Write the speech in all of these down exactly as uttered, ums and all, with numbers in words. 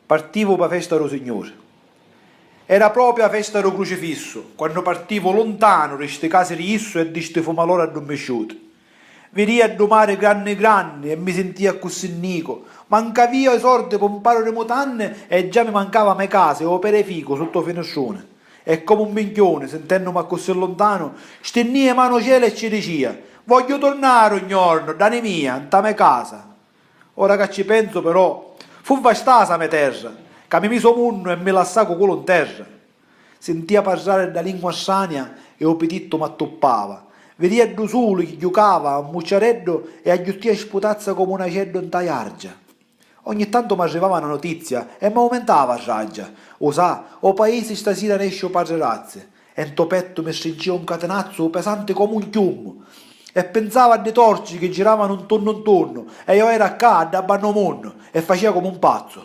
Partivu pâ festa dû Signuri. Era propiu â festa dû Crucifissu, quannu partivu luntanu di sti casi di jissu e di sti fumalori addummisciuti. Viria ddu mari granni granni e mi sintia accussì nicu, ma 'nca avia i sordi pû 'mparu di mutanni e già mi mancava me casa e ô pereficu sutta ô finistruni. E comu un minchiuni, sintennumi accussì luntanu, stinnia i manu ô celu e ci dicia: Vogghiu turnari un jornu, dd'ani mia, 'nta me casa. Ora ca ci pensu, però, fu vastasa me terra, ca mi misi ô munnu e mi lassà cu culu 'n terra. Sintia parrari dda lingua strania e ô pitittu m'attuppava. Viria ddu suli chi jucava a mucciareddu e agghiuttia sputazza comu un aceddu 'nta jargia. Ogni tantu m'arrivava na notizia e m'aumentava a raggia. U sa, ô paisi stasira nesci u patri Razzi. E 'nto pettu mi strincia un catinazzu pesanti comu un chiummu. E pinsava a ddi torci chi giravanu 'ntunnu 'ntunnu, e iò era ccà, a dda banna ô munnu, e facia comu un pazzu.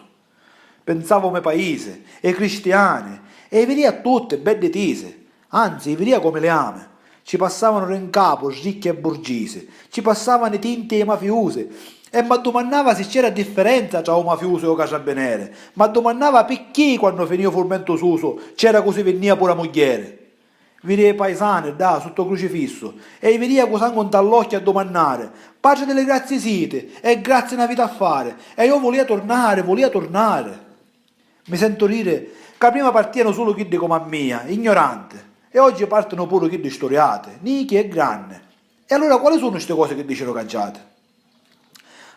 Pinsava ô me paisi, ê cristiani, e i viria tutti beddi tisi, anzi, i viria comu liami. Ci passavanu di 'ncapu ricchi e burgisi, ci passavanu i tinti e i mafiusi, e m'addumannava si c'era differenza tra u mafiusu e u carrabbineri, m'addumannava picchì quannu finia u furmentu susu c'era cu si vinnia puru a mugghieri. Viria i paisani, ddà, sutta u crucifissu, e i viria cu sangu 'nta l'occhi a dumannari: Patri di li grazii siti, e grazii n'aviti a fari, e iò vulia turnari, vulia turnari. Mi sentu diri ca prima partianu sulu chiddi comu a mia, ignoranti, e oggi partinu puru chiddi sturiati, nichi e granni. E allura quali sunnu sti cosi chi dicinu cangiati?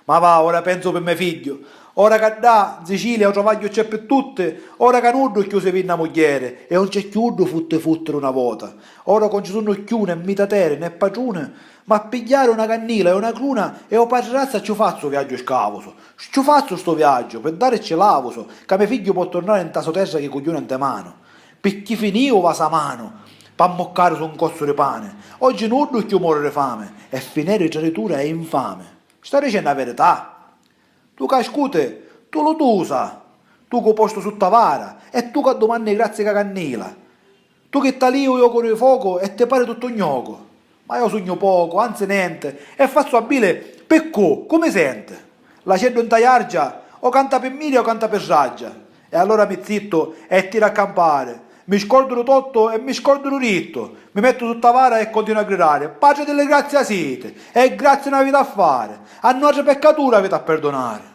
Ma va, ora pensu pi me figghiu. Ora ca ddà, 'n Sicilia, u travagghiu c'è pi tutti, ora ca nuddu cchiù si vinni a mugghieri, e 'un c'è cchiù ddu futti futti d'una vota. Ora ca 'un ci sunnu cchiù né mitateri né patruni, ma a pigghiari una cannila e una cruna e ô patri Razza ci u fazzu u viaggiu scavusu. Ci u fazzu stu viaggiu, pi darici lavusu, ca me figghiu pò turnari 'nta so terra chi cugghiuna 'nte manu. Picchì finìu u vasamanu, p'ammuccàrisi un cozzu di pani. Oggi nuddu cchiù mori di fami, e fineri traditura e infami. Sta dicennu a verità? Tu ca scuti, tu lu tusa, tu cu postu sutta vara, e tu ca dumanni grazzi ca cannila. Tu chi talìu u jocu di focu e ti pari tuttu un jocu. Ma iò sugnu pocu, anzi nenti, e fazzu a bili pi cu, cu mi senti. L'aceddu 'nta jargia, o canta pi miria o canta pi raggia. E allura mi zittu e tiru a campari. Mi scordu lu tottu e mi scordu lu rittu. Mi mettu sutta vara e continu a gridari: Patri di li grazia siti, e grazia n'aviti a fari. A nuatri peccatura aviti a pirdunari.